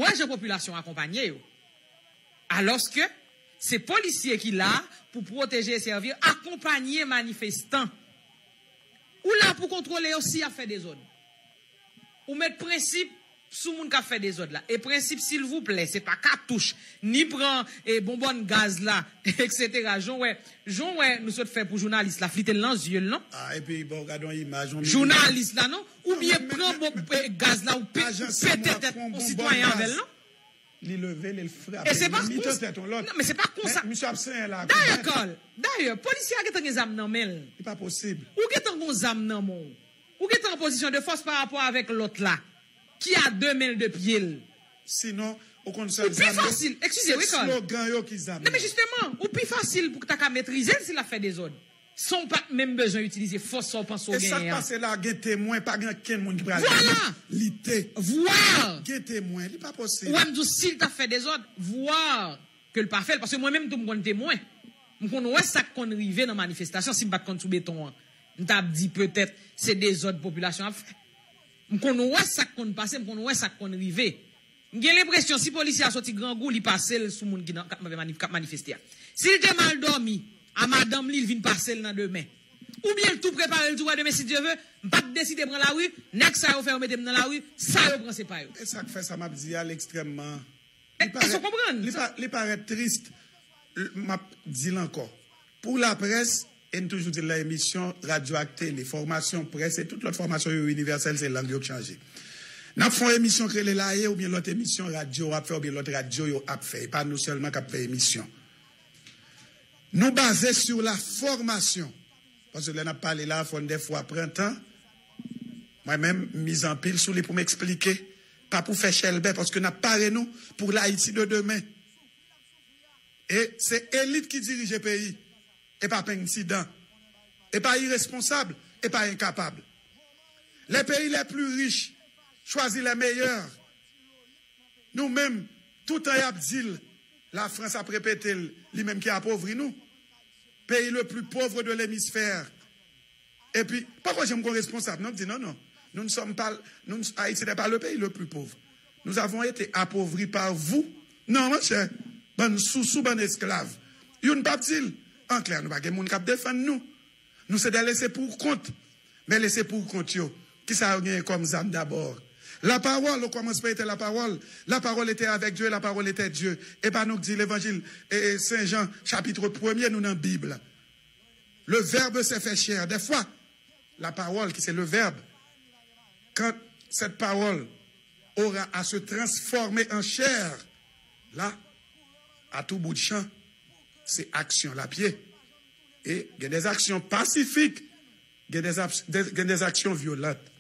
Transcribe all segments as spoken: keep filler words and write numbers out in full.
Wè jan popilasyon akonpanye yo. Alòske se polisye ki la pou pwoteje e sèvi, akonpanye manifestan. Ou la pou kontwole yo si y ap fè dezòd. Ou met prensip sou moun k ap fè dezòd la. E prensip, silvouplè, se pa katouch, ni pran e bonbòn gaz la, etsetera. Jan w wè, jan w wè nou sot fè pou jounalis la, flite l nan zye l, non? Ah, epi bon, gade yon imaj, yon jounalis la, non? Oubyen pran bon, e, gaz la, ou pe- ou pete tèt yon sitwayen avè l, non? Li leve l, l frape. E se pa mitan tèt yon lòt. Non, men se pa konsa. Misye ap senyen la. Dayè, Carl, dayè, polisye a gentan gen zam nan men l. Li pa posib. Ou gentan gen yon zam nan men w. Ou gentan an pozisyon de fòs pa rapò avèk lòt la, ki a de men l de pye l. Sinon, ou konn sèl zam yo. Ou pi fasil, eskize, wi, Carl. Slogan yo ki zam. Non, men jisteman, ou pi fasil pou w ta ka metrize l si l ap fè dezòd. San w pa t menm bezwen itilize fòs sa w panse w genyen an. E sa k pase la, gen temwen, pa gen okenn moun ki prale lite. Vwala! Gen temwen, li pa posib. Ou wè m di w si l t ap fè dezòd, vwa ke l pa fè l, paske mwen menm tou m konn temwen. M konn wè sa k konn rive nan manifestasyon, si m pa t konn sou beton an, m t ap di petèt se dezòd popilasyon ap fè. M konn wè sa k konn pase, m konn wè sa k konn rive. M gen lenpresyon si polisye a soti grangou, li pase l sou moun ki nan, k ap manif-, k ap manifeste a. Si l te mal dòmi a madanm li, l vin pase l nan demen. Oubyen l tou prepare l tou wè demen, si Dye ve, m pa t deside pran lari, nèg sa yo fè yo mete m nan lari, sa yo pran se pa yo. E sa k fè sa m ap di a, l ekstrèmman. Èske w konprann? Li parèt tris, m ap di l ankò. Pou laprès, e n toujou di l nan emisyon, radyo ak tele, fòmasyon, près e tout lòt fòmasyon yo inivèsèl, se lang yo k chanje. N ap fè yon emisyon k rele Laye oubyen lòt emisyon radyo ap fè oubyen lòt radyo yo ap fè. E pa nou sèlman k ap fè emisyon. Nou baze sur la formation. Paske lè n ap pale la, fò n dèfwa pran tan. Mwen menm, m mize anpil sou li pou m eksplike. Pa pou fè chèlbè, paske n ap pare nou pou Layiti de demen. E se elit ki dirije peyi. E pa peng sidan. E pa iresponsab. E pa enkapab. Les pays les plus riches choisissent les meilleurs. Nou menm, toutan y ap di l, Lafrans ap repete l, li menm ki apovri nou. Pays le plus pauvre de l'hémisphère. Epi, poko janm gon responsab, non, k di non, non. Nous ne sommes pas, nous, Haïti n'est pas le pays le plus pauvre. Nous avons été appauvris par vous. Non, monchè, bann sousou, bann esklav. Youn p ap di l. Anklè, nou pa gen moun k ap defann nou. Nou se des laissés pour compte. Men laissés pour compte yo, kisa yo genyen kòm zam dabò? La parole, au commencement était la parole. La parole était avec Dieu, la parole était Dieu. E pa nou k di levanjil e, e, Sen Jan, chapit premye, nou nan Bib la. Le Verbe s'est fait chair. Des fois, la parole, qui c'est le Verbe, quand cette parole aura à se transformer en chair, là, à tout bout de champ, c'est action la pied. Et il y a des actions pacifiques, il y a des, des, il y a des actions violentes.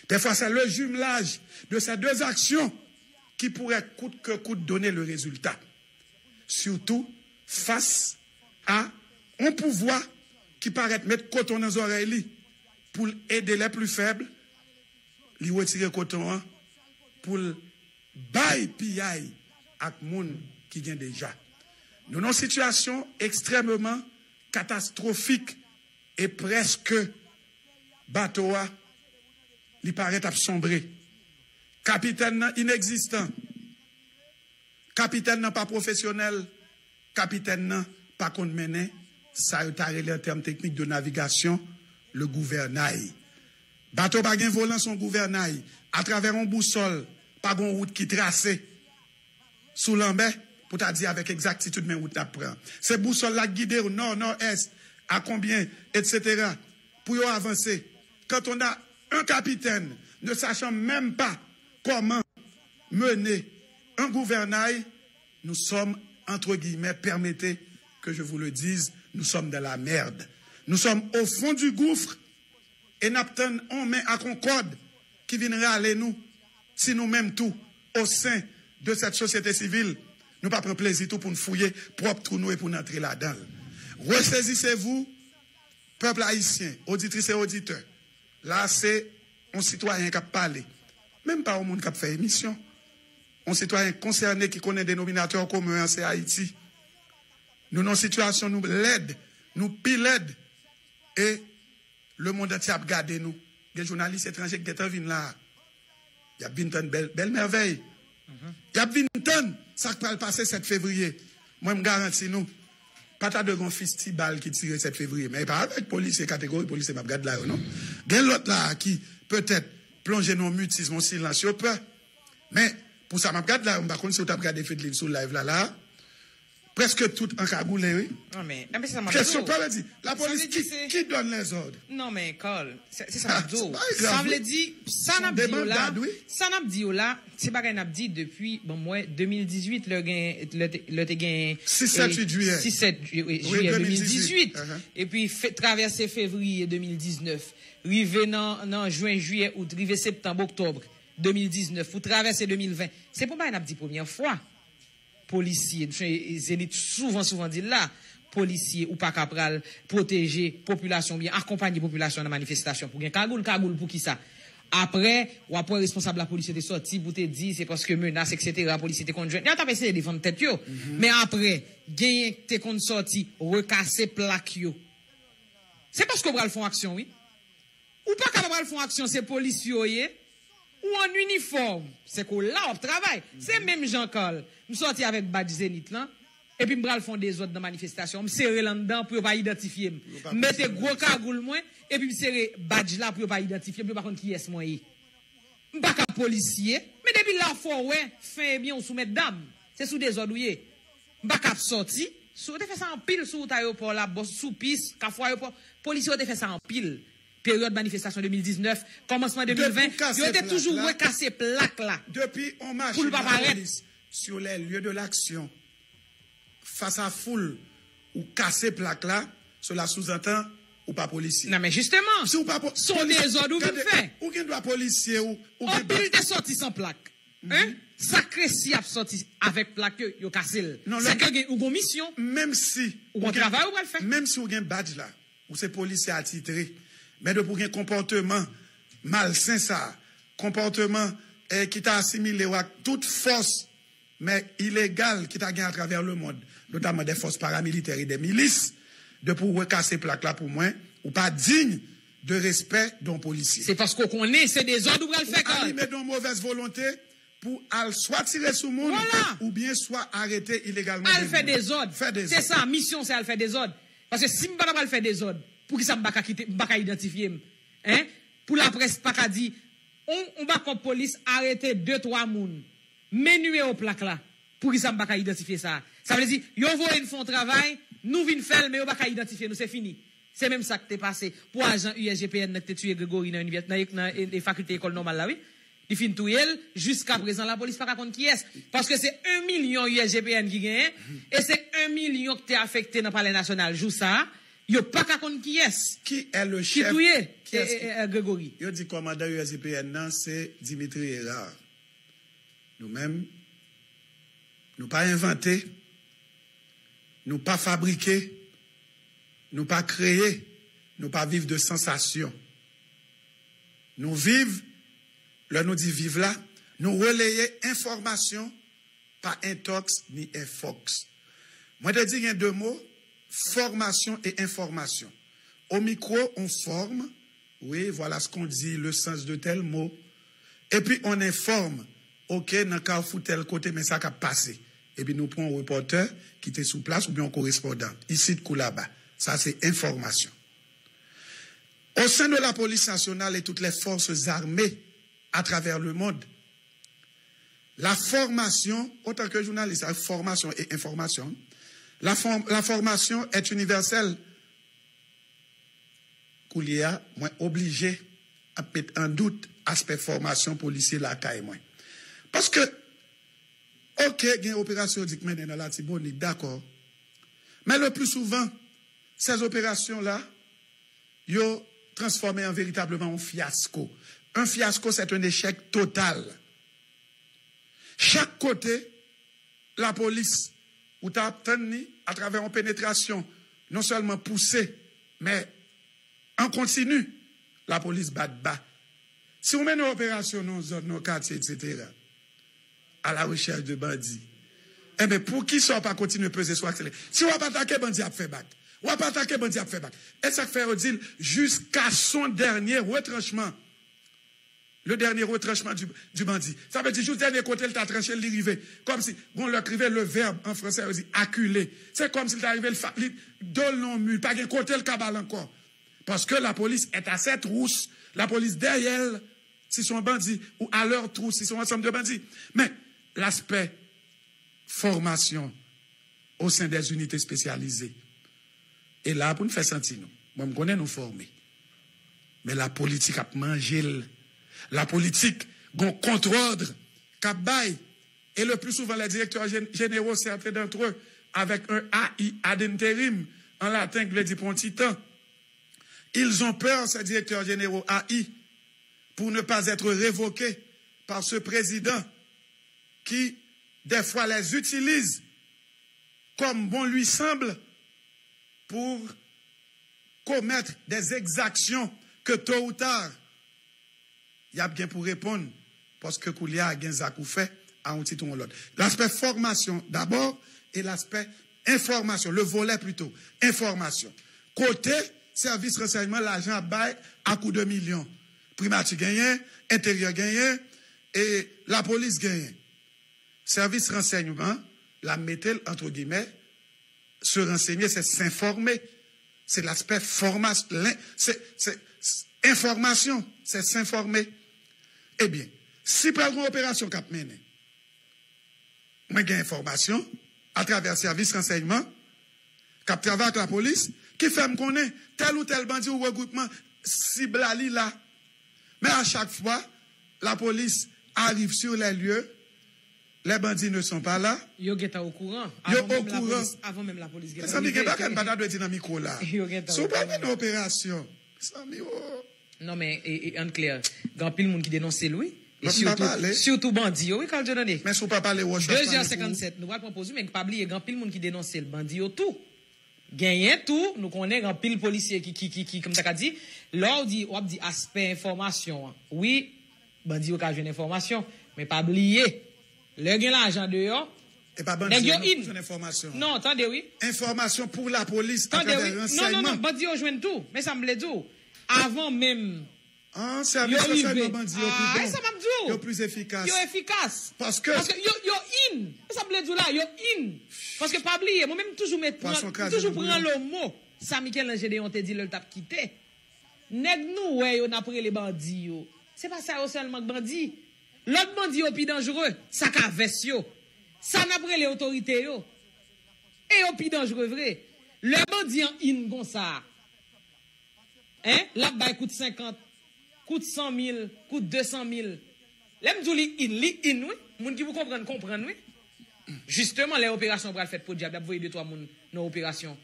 Des fois, c'est le jumelage de ces deux actions qui pourrait coûte que coûte donner le résultat. Surtout face à un pouvoir qui paraît mettre coton dans les oreilles pour aider les plus faibles, li retire koton an pou l bay piyay ak moun ki gen deja. Nou nan yon sitiyasyon ekstrèmeman katastwofik e prèske bato a, li parèt ap sonbre. Kapitèn nan inegzistan. Kapitèn nan pa pwofesyonèl. Kapitèn nan pa konn mennen sa yo ta rele an tèm teknik de navigasyon, le gouvènay. Bato pa gen volan, se yon gouvènay. Atravè yon bousòl, pa gen yon wout ki trase sou lanmè pou ta di avèk egzaktitid men wout n ap pran. Se bousòl la k gide w, nò, nò, ès, a konbyen, etsetera, pou yo avanse. Quand on a un capitaine ne sachant même pas comment mener un gouvernail, nous sommes, entre guillemets, permettez que je vous le dise, nous sommes dans la merde. Nous sommes au fond du gouffre e n ap tann on men ak on kòd ki vin rale nou. Si nou menm tou, au sein de cette société civile, nou pa pran plezi tou pou n fouye pwòp twou nou e pou n antre ladan l. Ressaisissez-vous, pèp ayisyen, oditris e oditè. La, se yon sitwayen k ap pale. Menm pa yon moun k ap fè emisyon. Yon sitwayen konsène ki konnen denominatè komen an se Ayiti. Nou nan yon sitiyasyon nou lèd, nou pi lèd. E lemonn antye ap gade nou. Gen jounalis etranje k gentan vin la a. Y ap vin tann bèl, bèl mèvèy. Y ap vin tann sa k pral pase sèt fevriye. Mwen, m garanti nou, pa ta dwe gen yon fistibal ki tire sèt fevriye. Men e pa avèk polisye, kategori polisye m ap gad la yo, non. Gen lòt la a ki petèt plonje nan yon mitis, yon silans, yo pè. Men, pou sa m ap gad la yo, m pa konn si w t ap gade Fedlin sou live la, la a. Prèske tout ankagoule, wi. Non, men, nan men se sa m ap di w. Kesyon, pa vle di, lapolis ki, ki donne les ordres? Non, men, Carl, se, se sa m ap di w. Sa vle di, sa n ap di yo la, sa n ap di yo la, se bagay n ap di depi, bon, mwen, de mil dizuit, lè gen, lè te, lè te gen, sis, sèt, uit jiyè. Sis, sèt, wi, wi, jiyè de mil dizuit. Epi, fe, travèse fevriye de mil diznèf, rive nan, nan jen, jiyè, out, rive septanm, oktòb de mil diznèf, pou travèse de mil ven. Se pa yon bagay n ap di premyè fwa. Polisye, Zenith souvan, souvan di l la, polisye, ou pa ka pral pwoteje popilasyon oubyen akonpanye popilasyon nan manifestasyon pou gen kagoul. Kagoul pou kisa? Apre, w ap wè responsab lapolis yo te sòti pou te di se paske menas, etsetera, polisye te konn jwenn. Y ap eseye defann tèt yo. Men apre, genyen k te konn sòti, rekase plak yo. Se paske w pral fè yon aksyon, wi. Ou pa ka pral fè yon aksyon, se polisye w ye. Ou an inifòm, se ke w la w ap travay. Se menm jan, Carl, m sòti avèk badj Zenith lan, epi m pral fè yon dezòd nan manifestasyon an, m sere l anndan pou yo pa idantifye m. M mete gwo kagoul mwen, epi m sere badj la pou yo pa idantifye m, pou yo pa konn kiyès mwen ye. M pa ka polisye, men depi la fò w wè, fen ebyen ou sou mètdam. Se sou dezòd ou ye. M pa ka ap sòti. Si yo te fè sa anpil sou wout ayewopò la, bò, sou pis, kafou ayewopò, polisye yo te fè sa anpil. Peryòd manifestasyon de mil diznèf, kòmansman de mil ven, yo te toujou rekase plak la. Depi on machin lapolis sur les lieux de l'action, face à foule, ou kase plak la, cela sous-entend ou pa polisye. Non, men jisteman, si w pa po-, se yon dezòd ou vin fè. Ou gen dwa polisye, ou, ou gen dwa. Anpil te sòti san plak. Hein? Sak resi ap sòti avèk plak yo, yo kase l. Se ke gen, ou gon misyon. Menm si ou gon travay ou pral fè. Menm si ou gen badj la, ou se polisye atitre. Men depi w gen konpòteman malsen sa, konpòteman, eh, ki ta asimile w ak tout fòs, men ilegal ki ta gen atravè lemonn, notamman de fòs paramilitè e de milis, depi w rekase plak la pou mwen, ou pa diy de respè de yon polisye. Se paske w konnen se dezòd ou pral fè, Carl. Ou anime de yon movèz volonte pou al swa tire sou moun, oubyen swa arete ilegalman de moun. Al fè dezòd. Fè dezòd. Se sa, misyon se al fè dezòd. Paske si m pa ta pral fè dezòd, poukisa m pa ka kite, m pa ka idantifye m? Hein? Pou laprès pa ka di, on, on bakòp polis arete de, twa moun. Men nimewo plak la. Poukisa m pa ka idantifye sa? Sa vle di, yo voye n fè yon travay, nou vin fè l, men yo pa ka idantifye nou, se fini. Se menm sa k te pase pou ajan U S G P N nan ki te tiye Gregory nan inivès-, nan, nan, e, e, fakilte ekòl nòmal la, wi. Li fin touye l, jiskaprezan lapolis pa ka konn kiyès. Paske se en milyon U S G P N ki genyen, e se en milyon ki te afekte nan Palè Nasyonal jou sa a, yo pa ka konn kiyès ki touye, e, e, e, Gregory. Yo di kòmandan U S G P N nan se Dimitri Hérard. Nou menm, nou pa envante, nou pa fabrike, nou pa kreye, nou pa viv de sansasyon. Nou viv, lè nou di viv la, nou releye enfòmasyon pa entòks ni enfòks. Mwen te di gen de mo, fòmasyon e enfòmasyon. Au micro, on forme, oui, voilà ce qu'on dit, le sens de tel mot. Epi on informe, ok, nan kafou tèl kote, men sa k ap pase. Epi nou pran yon repòtè ki te sou plas oubyen yon korespondan, isit kou laba. Sa se enfòmasyon. Au sein de la police nationale et toutes les forces armées à travers le monde, la formation, en tant que journaliste, la formation et information, la form-, la formation est universelle. Koulye a, mwen oblije ap met an dout aspè fòmasyon polisye lakay mwen. Paske, ok, gen operasyon yo di k mennen nan Latibonit, dakò. Men le plus souvent, ces opérations-là, yo transforme en véritablement un fiasco. Un fiasco, c'est un échec total. Chak kote, lapolis, ou ta ap tann ni atravè yon penetrasyon, non sèlman pouse, men an kontini, lapolis bat ba. Si w mennen operasyon nan yon zòn, nan yon katye, etsetera, à la recherche de bandits, enben, poukisa w pa kontinye peze sou akselere? Si w ap atake, bandi ap fè bak. W ap atake, bandi ap fè bak. E sa k fè yo di l, jusqu'à son dernier retranchement. Le dernier retranchement du, du bandit. Sa vle di, jis dènye kote l ta tranche l, li rive. Kòmsi, gon lè k rive, le verbe an fransè, yo di acculé. Se kòmsi l ta rive, l fa, li, do l nan yon mi, pa gen kote l ka ba l ankò. Parce que la police est à ses trousses. Lapolis dèyè l, si se yon bandi, ou à leurs trousses, si se yon ansanm de bandi. Men, l'aspect formation au sein des unités spécialisées. E la pou n fè santi nou. Mwen, m konnen nou fòme. Men la politik ap manje l. La politik gon kontwòd k ap bay. Et le plus souvent, les directeurs gén- généraux, certains d'entre eux, avec un A I ad interim, en latin, ki vle di pou yon ti tan. Ils ont peur, ces directeurs généraux A I, pour ne pas être révoqués par ce président qui, des fois, les utilise comme bon lui semble pour commettre des exactions que tôt ou tard, y ap gen pou reponn, paske koulye a gen zak ou fè a yon tit ou yon lòt. L'aspect formation d'abord et l'aspect information, le volet plutôt, information. Kote sèvis ransèyman lajan ap bay a kou de milyon. Primati genyen, enteryè genyen, e lapolis genyen. Sèvis ransèyman, la mete l entre guillemets, se renseigner, c'est s'informer. C'est l'aspect formasyon, se, se, se enfòmasyon, se s'informer. Ebyen, si pral gen yon operasyon k ap mennen, mwen gen enfòmasyon atravè sèvis ransèyman k ap travay ak lapolis ki fè m konnen tèl ou tèl bandi ou regroupman sib la li la. Men a chak fwa lapolis arrive sur les lieux, les bandits ne sont pas là. Yo gentan okouran. Yo okouran. Avan menm lapolis gentan rive. Mezanmi, gen bagay m pa ta dwe di nan mikwo la. Yo gentan okouran. Si w pral mennen operasyon, mezanmi, o. Non, men, e, e, ann klè, gen anpil moun ki denonse l, wi. E sitou, sitou bandi yo, wi, Carl Dieudonné. Men si w pa pale wòch, w ap pale pou ou. De zè senkannsèt, nou pral pran poz, wi, men pa bliye, gen anpil moun ki denonse l, bandi yo tou. Genyen tou, nou konnen gen anpil polisye ki, ki, ki, ki, kòm ta ka di, lè w di, w ap di aspè enfòmasyon an. Wi, bandi yo ka jwenn enfòmasyon, men pa bliye, lè gen lajan deyò, nèg yo in. E pa bandi yo non pou jwenn enfòmasyon. Non, tande wi. Enfòmasyon pou lapolis atravè ransèyman. Tande wi. Non, non, non, bandi yo jwenn tou. Men sa m vle di w, avan menm An sèvis ransèyman bandi yo pi bon. Yo plis efikas. Yo efikas. Paske. Paske yo, yo in. E sa m vle di w la, yo in. Paske pa bliye, mwen menm m toujou met, m toujou pran lo mo sa Michel-Ange Deon te di lè l t ap kite. Nèg nou wè yo n ap rele bandi yo. Se pa sa yo sèlman k bandi. Lòt bandi yo pi danjre, sa k a vès yo. Sa n ap rele otorite yo. E yo pi danjre vre. Lè bandi an in konsa, en, l ap bay kout senkant, kout san mil, kout de san mil. Lè m di w li in, li in wi. Moun ki pou konprann, konprann wi. Jisteman, lè operasyon pral fèt, podyab, y ap voye de twa moun nan operasyon.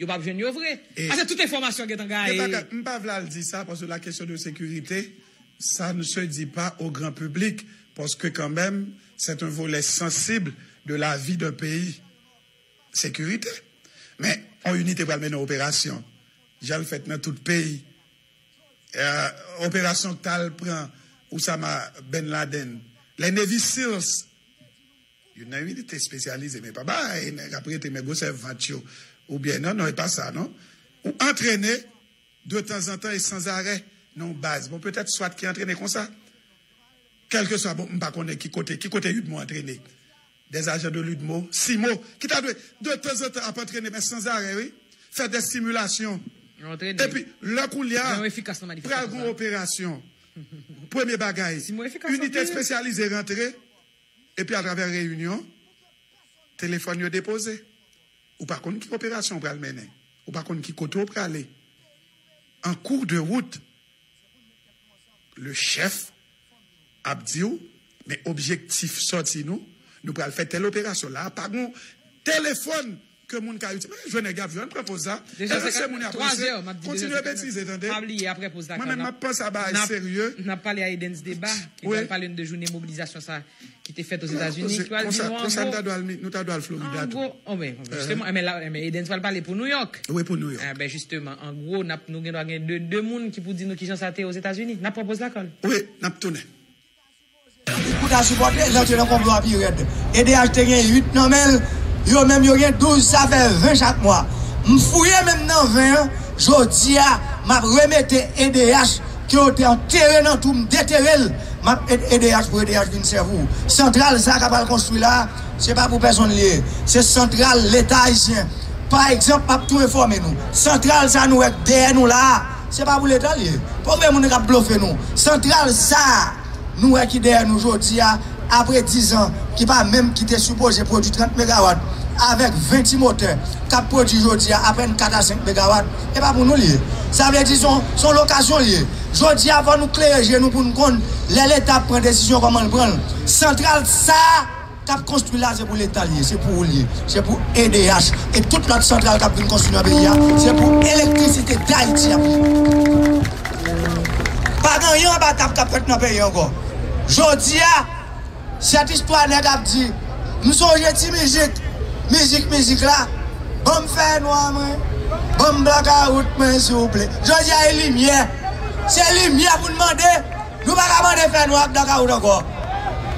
Yo p ap jwenn yo vre. Paske tout enfòmasyon gentan gaye. M pa vle al di sa, paske la question de sécurité, ça ne se dit pas au grand public, parce que quand même, c'est un volet sensible de la vie d'un pays. Sekirite. Men, yon inite pral mennen yon operasyon. Jan l fèt nan tout peyi. Eh, operasyon k t al pran Osama Ben Laden. Les Navy SEALs. Youn nan inite espesyalize, men pa bay nèg ap rete men gwosè vant yo. Oubyen, non, non, e pa sa, non. Ou antrene, de tanzantan e sanzarè nan yon baz. Bon, petèt SWAT ki antrene konsa. Kèlkeswa, bon, m pa konnen ki kote, ki kote UDMO antrene. Des agents de l'UDMO, CIMO, ki ta dwe, de tanzantan ap antrene, men sanzarè, wi. Fè de similasyon. Yo antrene. Epi, lè koulye a, pral gon operasyon. Premye bagay, inite espesyalize rantre, epi atravè reyinyon, telefòn yo depoze. Ou pa konn ki operasyon w pral mennen. Ou pa konn ki kote w prale. An kou de wout, le chèf ap di w, men objektif sòti nou, nou pral fè tèl operasyon. La a pa gon telefòn ke moun ka itilize. Men jwenn nèg y ap jwenn, pran poz la. Eske moun y ap panse? Kontinye betize, tande. Pa bliye, apre poz la, mwen menm m ap panse a bagay serye. N ap pale a Edens Deba, ki pral pale n de jounen mobilizasyon sa ki te fèt Ozetazini, ki pral di nou an gwo. Konsa, nou ta dwe al, nou ta dwe al Florida tou. An gwo, oh, men, jisteman, men la, men Edens pral pale pou Nouyòk. Wi, pou Nouyòk. Ah, ben, jisteman, an gwo, n ap, nou gen dwa gen de, de moun ki pou di nou kijan sa te ye Ozetazini. N ap pran poz la, Carl. Wi, n ap tounen. Pou ta sipòte, l antre nan konplo a pi rèd. E D H te gen uit nan men l, yo menm yo gen douz, sa fè ven chak mwa. M fouye menm nan ven an, jodi a, m ap remete E D H ke yo te antere nan twou, m detere l. M ap ede, ede H pou ede H vin sèvi w. Santral sa k ap al konstwi la, se pa pou pèsonn li ye. Se santral Leta ayisyen. Pa egzanp, m ap tou enfòme nou. Santral sa nou wè k dèyè nou la a, se pa pou Leta li ye. Poko gen moun k ap blofe nou. Santral sa a, nou wè ki dèyè nou jodi a, apre diz an, ki pa menm ki te sipoze pwodui trant megawat, avèk ven ti motè k ap pwodui jodi a apèn kat a senk megawat, e pa pou nou li ye. Sa vle di se yon, se yon lokasyon li ye. Jodi a, fò nou klere je nou pou n konn lè Leta ap pran desizyon kòman l pran l. Santral sa a k ap konstwi la, se pou Leta li ye, se pou ou li ye, se pou E D H. E tout lòt santral k ap vin konstwi nan peyi a, se pou elektrisite Dayiti ap ye. Pa gen anyen anba tab k ap fèt nan peyi ankò. Jodi a, sèt istwa nèg ap di, m sonje ti mizik, mizik, mizik la, ban m fènwa mwen, ban m blakawout mwen, souple. Jodi a, e limyè. Se limyè pou n mande. Nou pa ka mande fènwa ak blakawout ankò.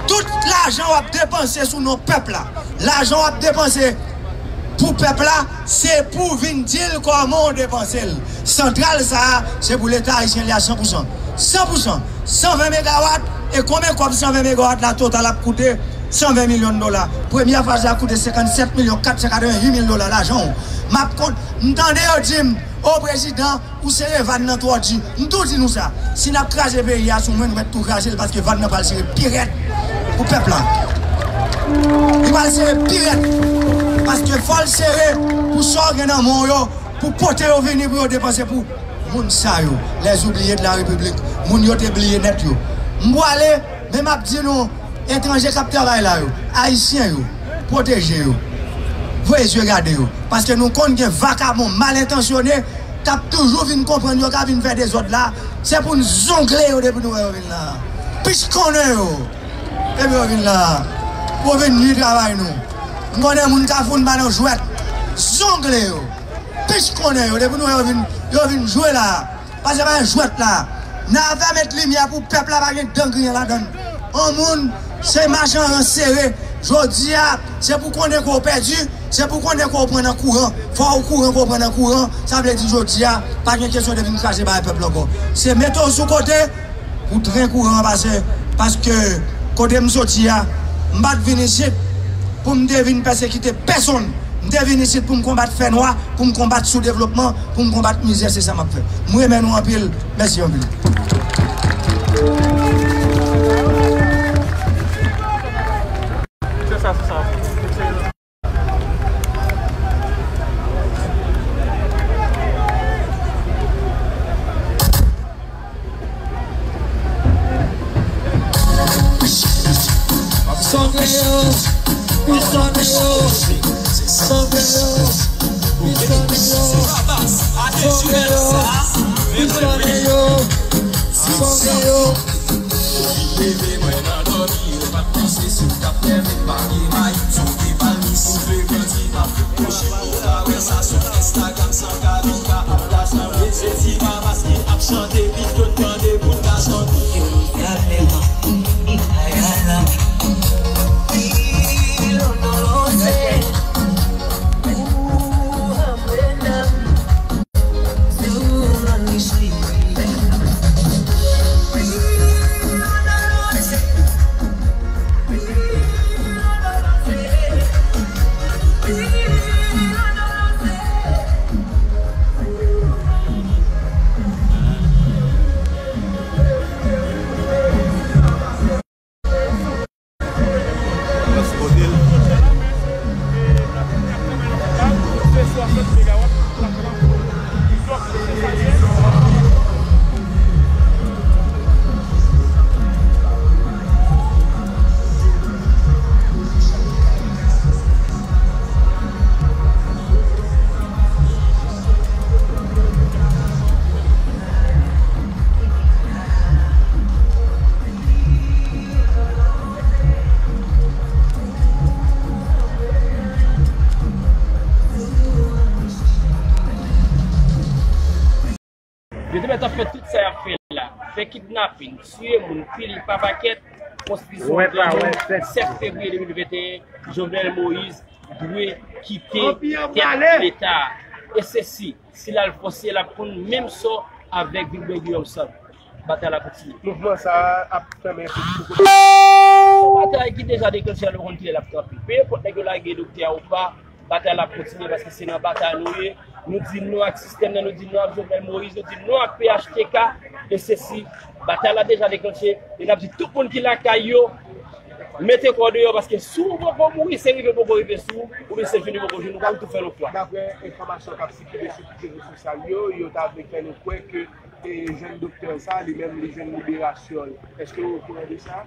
Tout lajan w ap depanse sou non pèp la, lajan w ap depanse pou pèp la, se pou w vin di l kòman w depanse l. Santral sa a, se pou Leta ayisyen li a san pou san. San pou san. San ven megawat, e konbyen kòb san ven megawat la Total ap koute? San ven milyon dola. Premyè faz la koute senkannsèt milyon kat san katrevenhuit mil dola lajan w. M ap kont, m tande yo di m, o prezidan, ou sere vàn nan twò di. M tou di nou sa. Si n ap kraze peyi a sou mwen, nou mèt tou kraze l, paske vàn nan pral sere pi rèd pou pèp la. Li pral sere pi rèd. Paske fò l sere pou sa w gen nan men w yo, pou pote yo vini pou yo depanse pou moun sa yo, les oubliés de la République, moun yo te bliye nèt yo. M pwale, men m ap di nou, etranje k ap travay la yo, ayisyen yo, pwoteje yo. Voye zye gade yo. Paske nou konn gen vakabon mal entansyone k ap toujou vin konprann yo ka vin fè dezòd la. Se pou n zongle yo depi nou wè yo vin la. Pich konnen yo depi yo vin la. Pou yo vin nwi travay nou. M konnen moun Kafou n pa nan jwèt. Zongle yo. Pich konnen yo depi nou wè yo vin, yo vin jwe la. Pase pa jwèt la. N a fè met limyè pou pèp la pa gen dan griyen ladan l. On moun, se machan rans sere. Jodi a, se pou konnen ke w pèdi, se pou konnen ke w pran nan kouran. Fò w kouran ke w pran nan kouran. Sa vle di jodi a, pa gen kesyon de vin krache bagay pèp la ankò. Se mete w sou kote pou tren kouran an pase. Paske kote m soti a, m pa t vin isit pou m te vin pèsekite pèsonn. M te vin isit pou m konbat fènwa, pou m konbat soudevlopman, pou m konbat mizè, se sa m ap fè. M renmen nou anpil. Mèsi anpil. Se sa, se sa. Songe yo, wi songe yo, songe yo, wi songe yo, songe yo, wi songe yo, songe yo. Leve mwen nan dòmi, yo pa t panse si w t ap leve m pa gen may. Songe pal mi soufle grandi, m ap pwoche pou w ka wè sa sou Instagram san kalonga ap tache. Se ti babas ki ap chante, videyo n tande pou n ka chante. Yo te mèt ap fè tout sa y ap fè la, fè kidnapin, tiye moun, pile pa pakèt, konstitisyon an, sèt fevriye de mil venteyen, Jovenel Moïse dwe kite tèt Leta a. E se si, si l al fòse, l ap konn menm sò avèk Vilbert Guillaume Sav. Batay la kontinye. Mouvman sa a ap fèmen pou pou kote. Batay ki deja deklanche a, nou konn kilè l ap kanpe. Pe enpòt nèg yo lage doktè a ou pa, batay la ap kontinye paske se nan batay nou ye. Nou di non ak sistèm nan, nou di non ak Jovenel Moïse, nou di non ak P H T K, e sesi. Batay la deja deklanche, e n ap di tout moun ki lakay yo, mete kò deyò, paske si w poko mouri, se rive poko rive sou ou, oubyen se jwenn li poko jwenn ou, ou ka tou fè l yon fwa. Daprè enfòmasyon k ap sikile sou tout rezo sosyal yo, yo ta vle fè nou kwè ke e jèn doktè sa, li menm, li jwenn liberasyon l. Èske ou okouran de sa?